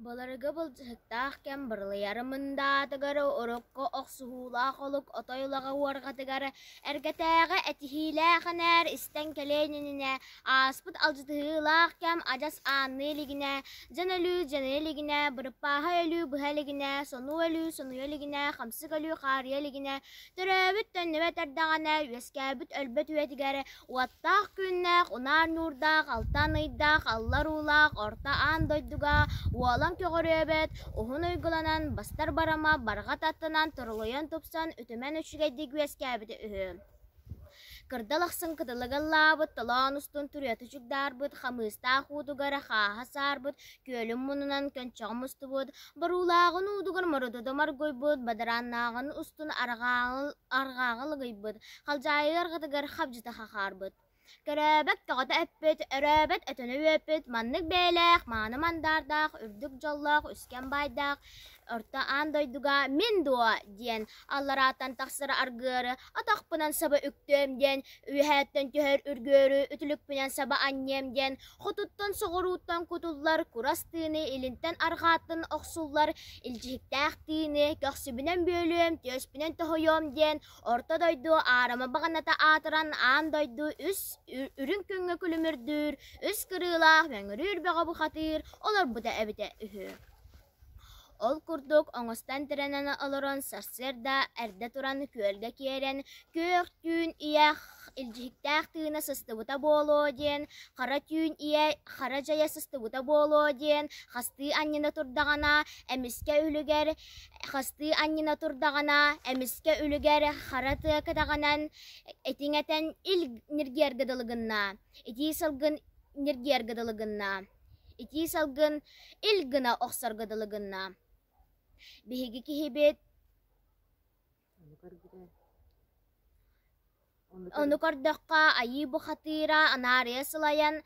Былыргы былдьаһыктаах кэм бырылыйар мындаатыгар урукку охсуһуулаах олук отой улаҕа уорҕатыгар эргэтээҕи этиһиилээх энээр истэн кэлиэн иннинэ ааспыт алдьатыһыылаах кэм адьас аанныы илигинэ, дьон өлүү дьаныйа илигинэ, бырыппааһай өлүү быһа илигинэ, сонуу өлүү сонуйа илигинэ, хамсык өлүү хаарыйа илигинэ, төрөөбүт төннүбэт эрдэҕинэ, үөскээбит өлбөт үйэтигэр Уоттаах күннээх, унаар ньуурдаах, алтан ыйдаах, аллар уулаах орто аан дойдуга уолан көҕүрүөбэт, уһун уйгуланан, бастар барама, барҕа таттанан, торолуйан тупсан, үтүмэн үчүгэйдик үөскээбитэ үһү. Кырдал ахсын кытылыга ыллаабыт, толоон устун туруйата чугдаарбыт, хамыыстаах уутугар хааһа саарбыт, күөлүн муннунан көнчөҕө мустубут, боруулааҕын уутугар мородута моргуйбут, бадарааннааҕын устун арҕааҕы лыгыйбыт, халдьаайы арҕатыгар хабдьыта хахаарбыт. Көрөөбөт көҕөтө эппит, өрөөбөт өтөнө үөппүт, маннык бэйэлээх, мааны мандаардаах, үрдүк дьоллоох, үскэн баайдаах орто аан дойдуга мин дуо диэн алларааттан тахсар аргыары атахпынан саба үктүөм диэн үөһээттэн түһэр үргүөрү үтүлүкпүнэн саба анньыам диэн хотуттан соҕурууттан кутуллар курас тыыны илинтэн арҕааттан охсуллар илдьиһиктээх тыыны көхсүбүнэн бүөлүөм түөспүнэн тоһуйуом диэн Орто дойду аарыма баҕаната аатыран аан дойду үс үрүҥ күҥҥэ күлүмүрдүүр, үс кырыылаах мөҥүрүүр бөҕө бухатыыр олорбута эбитэ үһү. Ол курдук оҥостон тирэнэн олорон сарсыарда эрдэ туран күөлгэ киирэн күөх түүн ийэ илдьиһиктээх тыына сыстыбыта буолуо диэн, хара түүн ийэ хара дьайа сыстыбыта буолуо диэн хастыы анньына турдаҕына эмискэ үлүгэр Хастыы анньына турдаҕына, эмискэ үлүгэр хара тыа кэтэҕинэн этиҥэтэн ил ньиргиэргэ дылы гынна, итии салгын ньиргиэргэ дылы гынна, итии салгын ил гына охсорго дылы гынна. Биһиги киһибит Ону көрдөххө, айыы бухатыыра анаарыйа сылайан,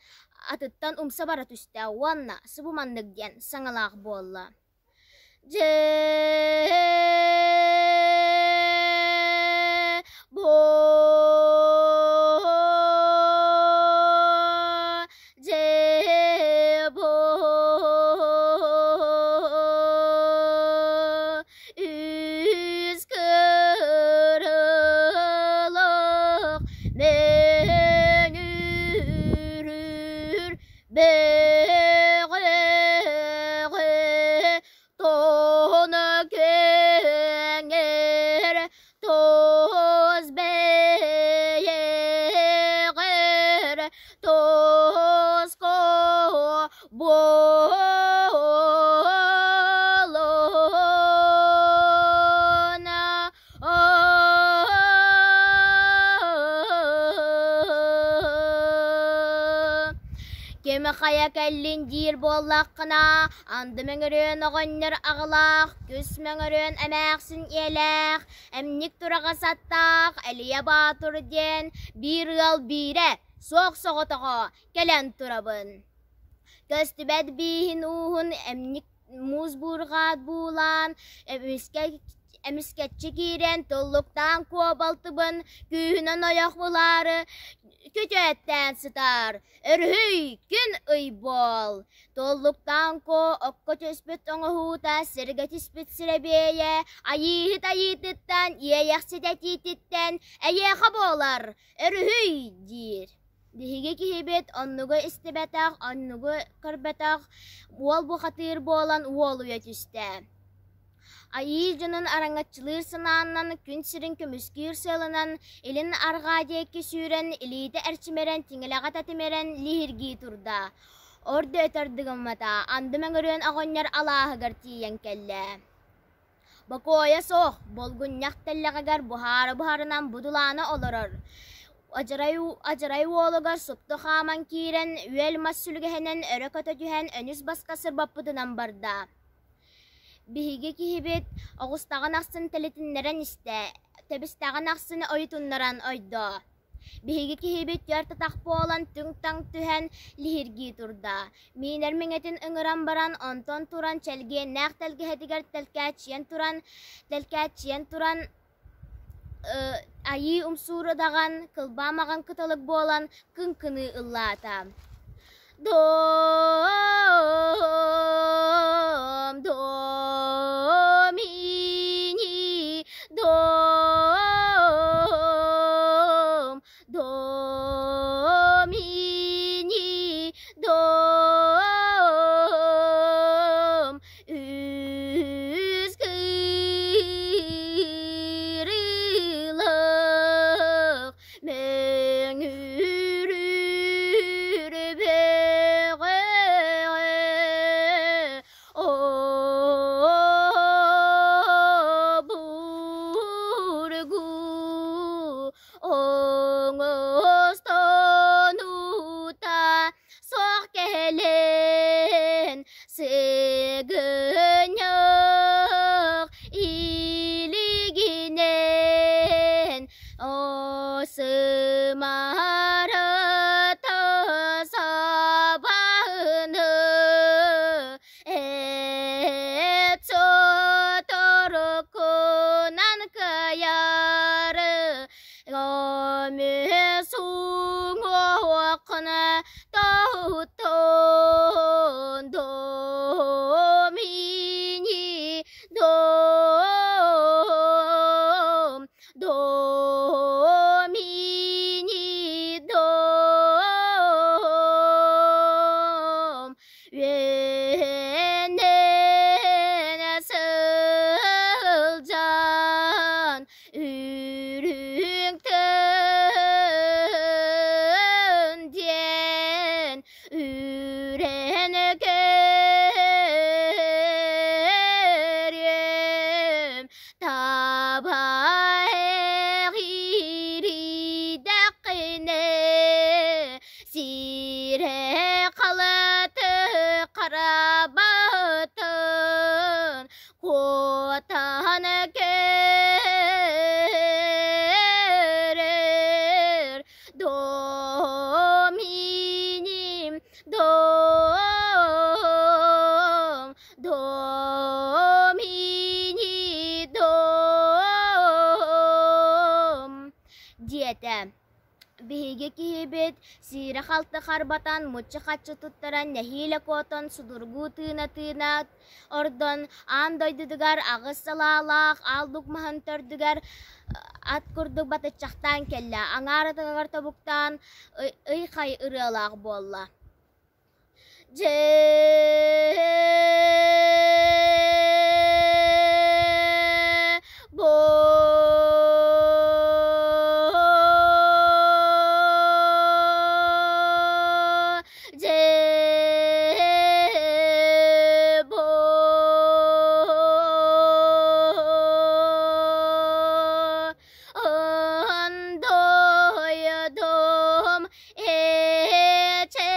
атыттан умса бара түстэ уонна субу маннык диэн саҥалаах буолла: Дьэ, бу дьэ, бу Үс кырылык мөҥүрүүр бөҕөҕө тоно көҥөр тос бэйэҕэр тоско буолуна Ким хайа кэллин диир буоллаххына, анды мөҥүрүөн оҕонньор аҕалаах, күс мөҥүрүөн эмээхсин ийэлээх, эмньик тураҕас аттаах Элийэ Баатыр диэн биир ыал биирэ, суох соҕотоҕо кэлэн турабын. Көстүбэт бииһин ууһун эмньик муус буурҕаат буулаан, эмискэ эмискэччи киирэн туллуктаан куобалтыбын күүһүнэн ойох булаары күтүөттээн сытар. Өрүһүй, күн ый буол! Туллуктаан куо окко түспүт оҥоһуута, сиргэ түспүт сирэбиэйэ, айыыһыт айыытыттан, иэйэхсит этиититтэн эйиэхэ буолар, өрүһүй диир. Биһиги киһибит оннугу истибэтэх, оннугу көрбөтөх уол бухатыыр буолан уолуйа түстэ. Айыы дьонун араҥаччылыыр санаанан, күн сирин көмүскүүр сыалынан илин-арҕаа диэки сүүрэн, илиитэ эрчимирэн, тиҥилэҕэ тэтимирэн лиһиргии турда. Ордо өтөр дыгыммата, анды мөҥүрүөн оҕонньор алааһыгар тиийэн кэллэ. Бокуойа суох, булгунньах тэллэҕигэр буһаара буһарынан будулаана олорор. Адьарай, адьарай уолугар супту хааман киирэн, үөл мас сүлүгэһинэн өрө көтө түһэн өнүс баска сырбаппытынан барда. Биһиги киһибит оҕустаҕын ахсын тэлитиннэрэн истэ, тэбистэҕин ахсын ойутуннаран ойдо. Биһиги киһибит түөрт атах буолан түҥ-таҥ түһэн лиһиргии турда. Миинэр миҥэтин ыҥыран баран, онтон туран чэлгиэннээх тэлгэһэтигэр тэлкээччийэн туран, тэлкээччийэн туран айыы умсуура даҕан, кылбаа маҕан кыталык буолан кыҥкыныы ыллаата. Сыгынньах илигинэн Осымарата сабаны Эт соторукунан кыайары Көмүс уҥуоххуна тоһуттун Домини дом Домини дом Үөннэн сылдьан Үрүҥ тыын диэн үрэн көрүөм таба эҕиридэххинэ сирэ халаты харабатын Куотан көрөр доминим дом домини дом диэтэ. Биһиги киһибит сиирэ-халты харбатан, муччу-хаччы туттаран нэһиилэ куотан судургу тыына-тыына ордон, аан дойдутугар аҕыс салаалаах аал-лук маһын төрдүгэр ат курдук батыччахтаан кэллэ, аҥаар атаҕар тобуктаан ый-хай ырыалаах буолла. Дьэ бу дьэ бу Ындойдум эчэтэ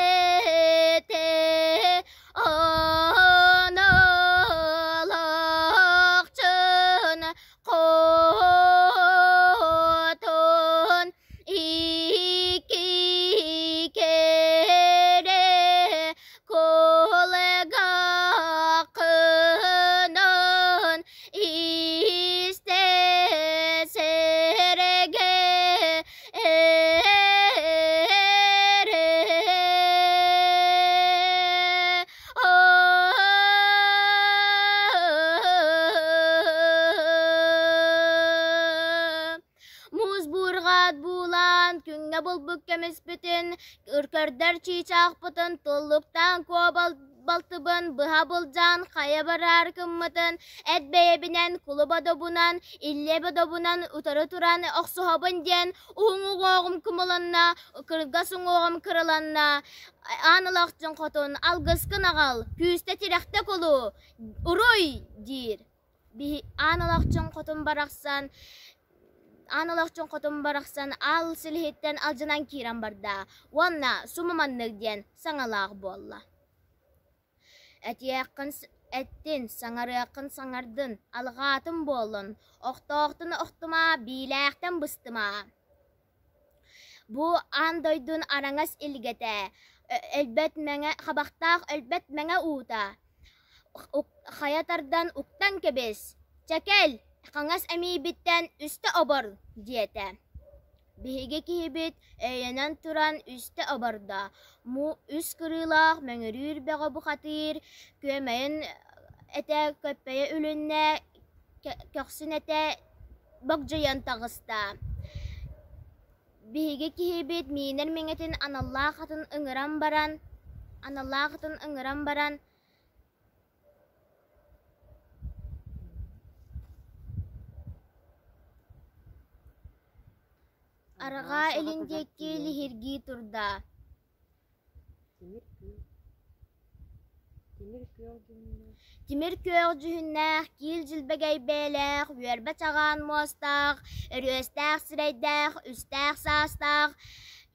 онулахчын хотун икки кэрэ кулгааххынан истэ сэргэ Муус буурҕаат буулаан, күҥҥэ булбут көмүспүтүн, өркөрдөр чыычаахпытын туллуктаан куобал балтыбын быһа былдьаан хайа бараар гыммытын эт бэйэбинэн кулуба добунан, иллэбэ добунан утары туран охсуһабын диэн уһун уҥуоҕум кумулунна, кыргас уҥуоҕум кырыланна, аан олохтун хотун алгыскын аҕал, күүстэ тирэхтэ кулу, уруй диир. Аан олохчун хотун барахсан Аан олохчун хотун барахсан аал силиһиттэн алдьанан киирэн барда уонна сумуманнык диэн саҥалаах буолла. Этиэххин эттин, саҥарыаххын саҥардын, алҕаатын буоллун, охтоохтун охтума, биилээхтэн быстыма. Бу аан дойдун араҥас илгэтэ, өлбөт мэҥэ хабахтаах өлбөт мэҥэ уута, хайа тардан уктан кэбис, чэкэл, хаҥас эмиийбиттэн үстэ обор диэтэ. Биһиги киһибит өйөнөн туран үстэ обордо, үс кырыылаах мөҥүрүүр бөҕө бухатыыр күөмэйин этэ көппөйө үлүннэ, көхсүн этэ богдьуйан таҕыста. Биһиги киһибит миинэр миҥэтин аналлаах атын ыҥыран баран, аналлаах атын ыҥыран баран Арҕаа илин диэки лиһиргии турда. Тимир күөх дьүһүннээх, киил дьилбэгэй бэйэлээх, үөрбэ чаҕаан муостаах, өрүөстээх сирэйдээх, үстээх саастаах,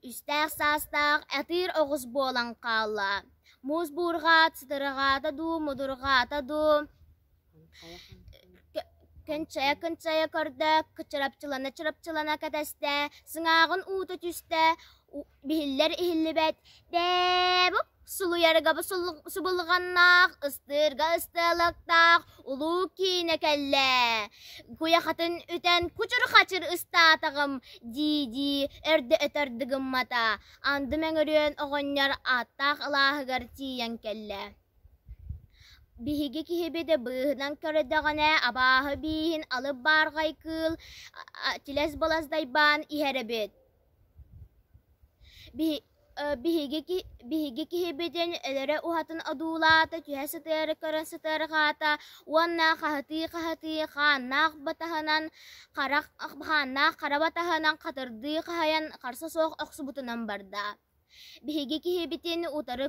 үстээх саастаах атыыр оҕус буолан хаалла. Муус буурҕаат сытырҕаата дуу, мудурҕаата дуу, кынчайа-кынчайа көрдө, чырапчылана-чырапчылана кэтэстэ, сыҥааҕын уута түстэ, биһиллэр иһиллибэт «Бээ-бук, сулуйарга субулҕаннаах, ыстыырга ыстыалыктаах улуу киинэ кэллэ, куйахатын үтэн кучур-хачыр ыстаатаҕым» дии-дии өрдө өтөр дыгыммата, анды мөҥүрүөн оҕонньор ааттаах алааһыгар тиийэн кэллэ. Биһиги киһибит быыһынан көрдөҕүнэ абааһы бииһин алып баарҕай кыыл тилэс-балас дайбаан иһэр эбит. Биһиги биһиги киһибитин өлөрө уһатын одуулаата, түһэ сытыары көрөн сытыарҕаата уонна хаһытыы-хаһытыы хааннаах батаһынан харах хааннаах хара батаһынан хатырдыы хаһайан харса суох охсубутунан барда. Биһиги киһибитин утары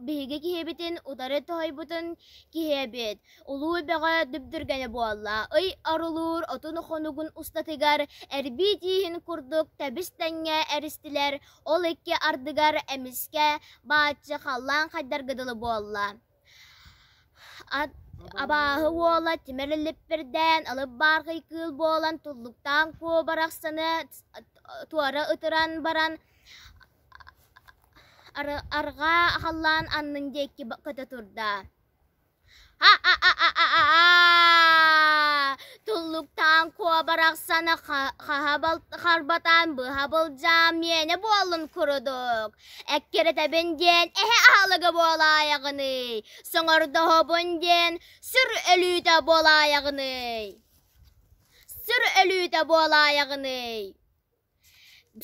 биһиги киһибитин утары тоһуйбутун киһи эбит, улуу бөҕө дүбдүргэнэ буолла, ый орулуур отун хонугун устатыгар эрбии тииһин курдук тэбис-тэҥҥэ эристилэр, ол икки ардыгар эмискэ бааччы халлаан хайдарга дылы буолла. Абааһы уола тимир липпирдээн, алып баархай кыыл буолан туллуктаан куо барахсаны туора ытыран баран арҕаа халлаан аннын диэки көтө турда. Ха-а-а-а-а-а! Туллуктаан куо барахсаны хаһа харбатан быһа былдьаан миэнэ буоллун курдук. Эккирэтэбин диэн эһэ аһылыга буолаайаҕыный, соҥордоһобун диэн сүр өлүүтэ буолаайаҕыный. Сүр өлүүтэ буолаайаҕыный.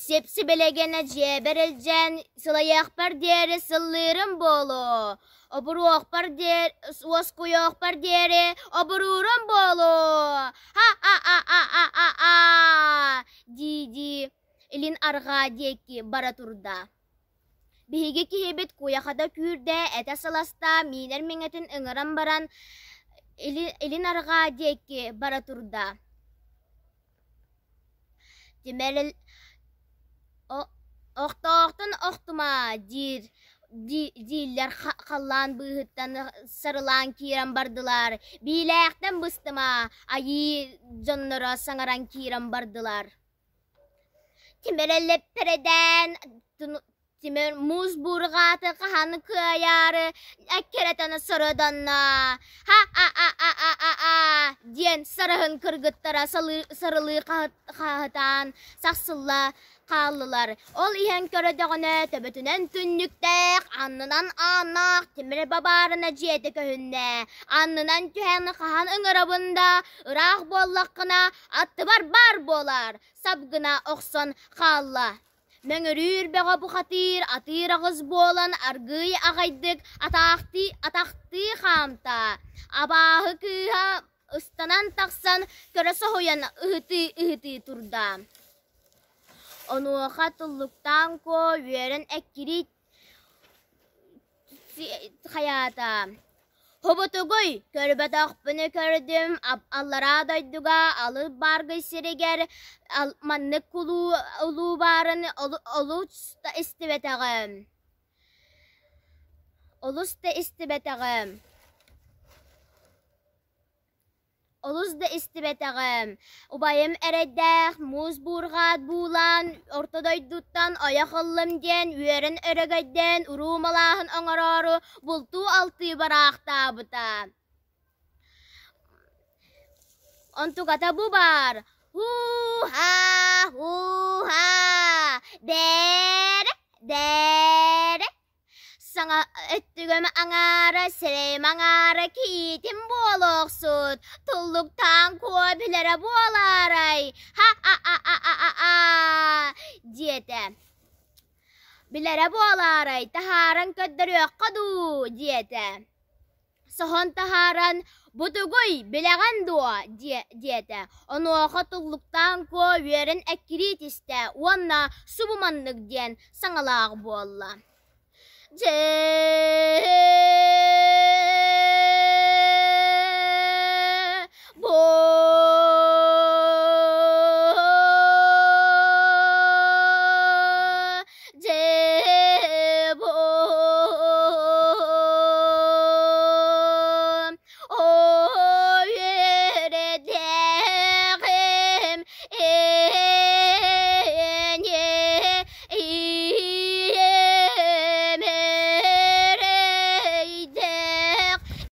Сип-сибилигин дьиэбэр илдьэн сылайыахпар диэри сыллыырым буолуо, обуруохпар диэри уоскуйуохпар диэри обуруурум буолуо, ха-а-а-а-а-а дии-дии илин арҕаа диэки бара турда. Биһиги киһибит куйахата күүрдэ, этэ сыласта, миинэр миҥэтин ыҥыран баран илин арҕаа диэки бара турда. Тимир «Охтоохтон охтума» диир дииллэр халлаан быыһыттан сарылаан киирэн бардылар, биилээхтэн быстыма айыы дьонноро саҥаран киирэн бардылар. Тимир эллэппэрэдээн Тимир муус буурҕааты хаһан кыайаары эккирэтэн сородонно «Ха-а-а-а-а-а!» диэн сараһын кыргыттара сарылыы хаһытаан сахсылла хааллылар. Ол иһэн көрдөҕүнэ төбөтүнэн түннүктээх, аннынан ааннаах тимир бабаарына дьиэтэ көһүннэ. Аннынан түһэн хаһан ыҥырабын да, ыраах буоллаххына аттыбар баар буолар, сап гына охсон хаалла. Мөҥүрүүр бөҕө бухатыыр атыыр аҕыс буолан аргыый аҕайдык атаахтыы атахтыы хаамта. Абааһы кыыһа ыстанан тахсан көрө соһуйан ыһытыы-ыһытыы турда. Онуоха Туллуктаан Куо үөрэн эккирии хайаата Хобутугуй, көрбөтөхпүнү көрдүм, аллараа дойдуга алып бааргый сиригэр маннык кулуу улуу баарын олус да истибэтэҕим. Олус да истибэтэҕим. Олус да истибэтэҕим, убайым эрэйдээх муус буурҕаат буулаан орто дойдуттан ойох ыллым диэн үөрэн өрөгөйдөөн уруу малааһын оҥороору бултуу-алтыы бараахтаабыта. Онтуката бу баар: «Һуу-һаа, һуу-һаа, бээрэ, бээрэ» Саҥа өттүгүм аҥаара, сирэйим аҥаара кийиитим буолуохсут, туллуктаан куо билэрэ буолаарай, ха-а-а-а-а-а диэтэ. Билэрэ буолаарай, таһааран көрдөрүөххэ дуу диэтэ. Соһон таһааран, «Бу тугуй, билэҕин дуо?» диэтэ. Онуоха Туллуктаан Куо үөрэн эккирии түстэ уонна субу маннык диэн саҥалаах буолла: «Дьэ-э-э!